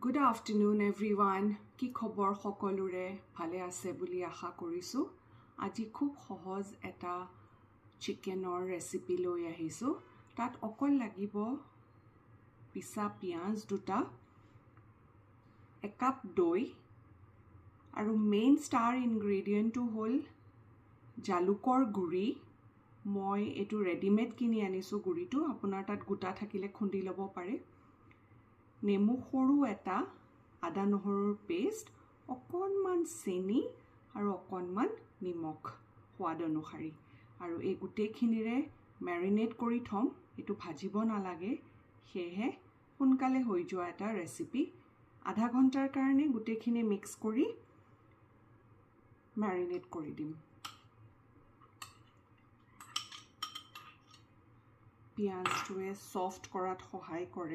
Good afternoon everyone. কি খবৰ সকলোৰে? ভালে আছে বুলি আশা কৰিছোঁ। আজি খুব সহজ এটা চিকেনৰ ৰেচিপি লৈ আহিছোঁ। তাত অকল লাগিব পিছা পিঁয়াজ দুটা, একাপ দৈ আৰু মেইন ষ্টাৰ ইনগ্ৰেডিয়েণ্টটো হ'ল জালুকৰ গুড়ি। মই এইটো ৰেডিমেড কিনি আনিছোঁ গুড়িটো, আপোনাৰ তাত গোটা থাকিলে খুন্দি ল'ব পাৰে। নেমু সৰু এটা, আদা নহৰুৰ পেষ্ট, অকণমান চেনি আৰু অকণমান নিমখ সোৱাদ অনুসৰি। আৰু এই গোটেইখিনিৰে মেৰিনেট কৰি থ'ম, এইটো ভাজিব নালাগে, সেয়েহে সোনকালে হৈ যোৱা এটা ৰেচিপি। আধা ঘণ্টাৰ কাৰণে গোটেইখিনি মিক্স কৰি মেৰিনেট কৰি দিম। পিঁয়াজটোৱে ছফ্ট কৰাত সহায় কৰে।